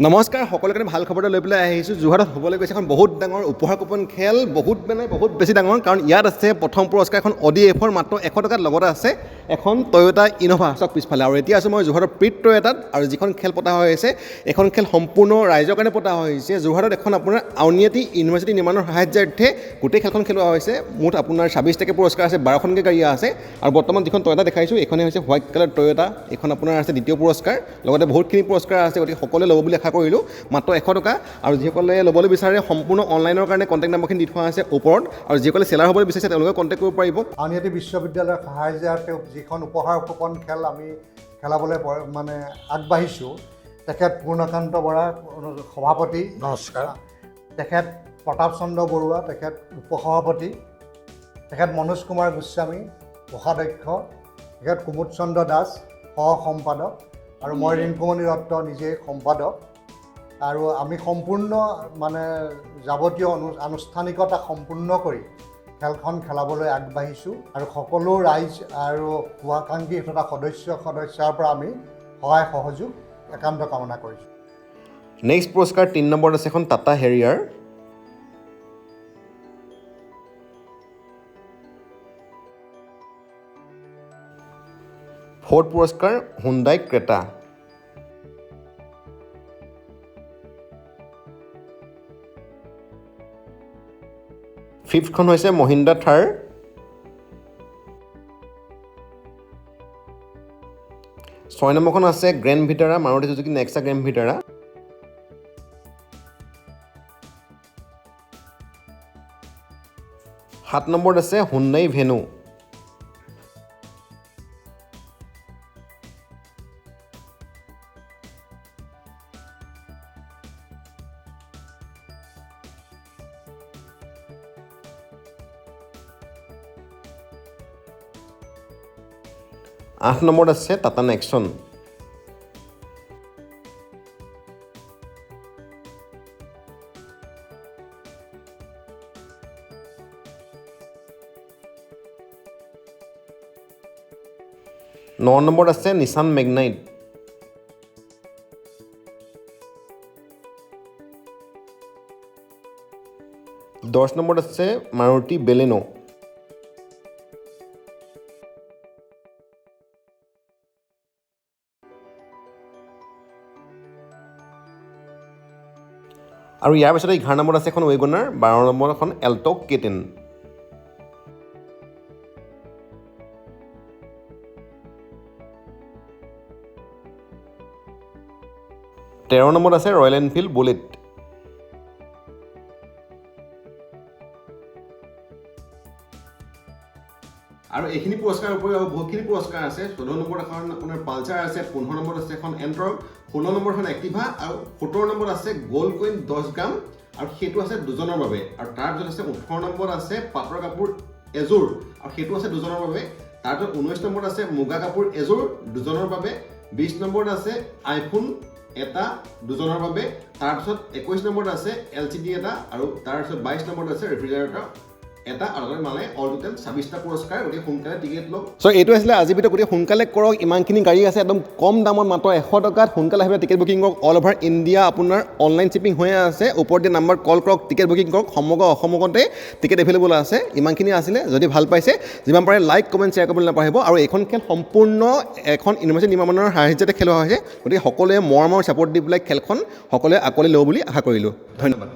নমস্কাৰ সকলোকে, কাৰণে ভাল খবৰ এটা লৈ পেলাই আহিছোঁ। যোৰহাটত হ'বলৈ গৈছে এখন বহুত ডাঙৰ উপহাৰ কুপন খেল। বহুত মানে বহুত বেছি ডাঙৰ, কাৰণ ইয়াত আছে প্ৰথম পুৰস্কাৰ এখন অডি এফৰ মাত্ৰ 100 টকাত, লগতে আছে এখন টয়'টা ইন'ভা। চাওক পিছফালে। আৰু এতিয়া আছোঁ মই যোৰহাটৰ প্ৰীত টয়'টাত আৰু যিখন খেল পতা হৈছে, এইখন খেল সম্পূৰ্ণ ৰাইজৰ কাৰণে পতা হৈছে। যোৰহাটত এখন আপোনাৰ আউনীআটী ইউনিভাৰ্চিটি নিৰ্মাণৰ সাহায্যাৰ্থে গোটেই খেলখন খেলোৱা হৈছে। মুঠ আপোনাৰ 26টাকৈ পুৰস্কাৰ আছে, 12খনকৈ গাড়ী আছে। আৰু বৰ্তমান যিখন টয়'টা দেখাইছোঁ, এইখনেই হৈছে হোৱাইট কালাৰ টয়'টা। এইখন আপোনাৰ আছে দ্বিতীয় পুৰস্কাৰ, লগতে বহুতখিনি পুৰস্কাৰ আছে। গতিকে সকলোৱে ল'ব বুলি আশা কৰিলোঁ। মাত্ৰ 100 টকা। আৰু যিসকলে ল'বলৈ বিচাৰে, সম্পূৰ্ণ অনলাইনৰ কাৰণে কণ্টেক্ট নাম্বাৰখিনি দি থোৱা আছে ওপৰত। আৰু যিসকলে চেলাৰ হ'বলৈ বিচাৰিছে, তেওঁলোকে কণ্টেক্ট কৰিব পাৰিব। আউনীআটী বিশ্ববিদ্যালয়ৰ সাহায্যাৰ্থে যিখন উপহাৰ কুপন খেল আমি খেলাবলৈ মানে আগবাঢ়িছোঁ, তেখেত পূৰ্ণকান্ত বৰা, সভাপতি। নমস্কাৰ। তেখেত প্ৰতাপ চন্দ্ৰ বৰুৱা, তেখেত উপসভাপতি। তেখেত মনোজ কুমাৰ গোস্বামী, কোষাধ্যক্ষ। তেখেত কুমুদ চন্দ্ৰ দাস, সহ সম্পাদক। আৰু মই ৰিংকুমণি দত্ত, নিজেই সম্পাদক। আৰু আমি সম্পূৰ্ণ মানে যাৱতীয় আনুষ্ঠানিকতা সম্পূৰ্ণ কৰি খেলখন খেলাবলৈ আগবাঢ়িছোঁ। আৰু সকলো ৰাইজ আৰু শুভাকাংক্ষী তথা সদস্য সদস্যাৰ পৰা আমি সহায় সহযোগ একান্ত কামনা কৰিছোঁ। নেক্সট পুৰস্কাৰ তিনি নম্বৰত আছে এখন টাটা হেৰিয়াৰ। ফ'ৰ্থ পুৰস্কাৰ হুণ্ডাই ক্ৰেটা। ফিফ্থখন হৈছে মহিন্দ্ৰা থাৰ। ছয় নম্বৰখন আছে grand ভিটাৰা, Maruti Suzuki Nexa grand ভিটাৰা। সাত নম্বৰত আছে হুণ্ডাই ভেনু। আঠ নম্বৰত আছে টাটা নেক্সন। ন নম্বৰত আছে নিচান মেগনাইট। 10 নম্বৰত আছে মাৰুতি বেলেনো। আৰু ইয়াৰ পিছতে 11 নম্বৰত আছে এখন ৱেগনাৰ, 12 নম্বৰত এখন এল্ট' কে 10। 13 নম্বৰত আছে ৰয়েল এনফিল্ড বুলেট। আৰু এইখিনি পুৰস্কাৰৰ উপৰিও আৰু বহুতখিনি পুৰস্কাৰ আছে। 14 নম্বৰত এখন আপোনাৰ পালচাৰ আছে, 15 নম্বৰত আছে এখন এণ্টৰ্ক, 16 নম্বৰত এখন এক্টিভা আৰু 17 নম্বৰত আছে গ'ল্ড কইন 10 গ্ৰাম আৰু সেইটো আছে দুজনৰ বাবে। আৰু তাৰপিছত আছে 18 নম্বৰত আছে পাটৰ কাপোৰ এযোৰ আৰু সেইটো আছে দুজনৰ বাবে। তাৰপিছত 19 নম্বৰত আছে মুগা কাপোৰ এযোৰ দুজনৰ বাবে। 20 নম্বৰত আছে আইফোন এটা দুজনৰ বাবে। তাৰপিছত 21 নম্বৰত আছে এলচিডি এটা আৰু তাৰপিছত 22 নম্বৰত আছে ৰেফ্ৰিজাৰেটৰ এটা। আৰু মানে অল টোটেল 26টা পুৰস্কাৰ। গতিকে সোনকালে টিকেট লওক। চ' এইটো আছিলে আজিৰ ভিডিঅ'। গতিকে সোনকালে কৰক, ইমানখিনি গাড়ী আছে একদম কম দামত, মাত্ৰ 100 টকাত। সোনকালে আহিব, টিকেট বুকিং কৰক। অল অভাৰ ইণ্ডিয়া আপোনাৰ অনলাইন শ্বিপিং হৈয়ে আছে। ওপৰত দিয়া নাম্বাৰত কল কৰক, টিকেট বুকিং কৰক। সমগ্ৰ অসমতে টিকেট এভেইলেবল আছে। ইমানখিনি আছিলে। যদি ভাল পাইছে, যিমান পাৰে লাইক, কমেণ্ট, শ্বেয়াৰ কৰিবলৈ নাপাহৰিব। আৰু এইখন খেল সম্পূৰ্ণ এখন ইউনিভাৰ্চিটি নিৰ্মাণৰ সাহায্যতে খেলোৱা হৈছে। গতিকে সকলোৱে মৰমৰ ছাপৰ্ট দি পেলাই খেলখন সকলোৱে আঁকোৱালি ল'ব বুলি আশা কৰিলোঁ। ধন্যবাদ।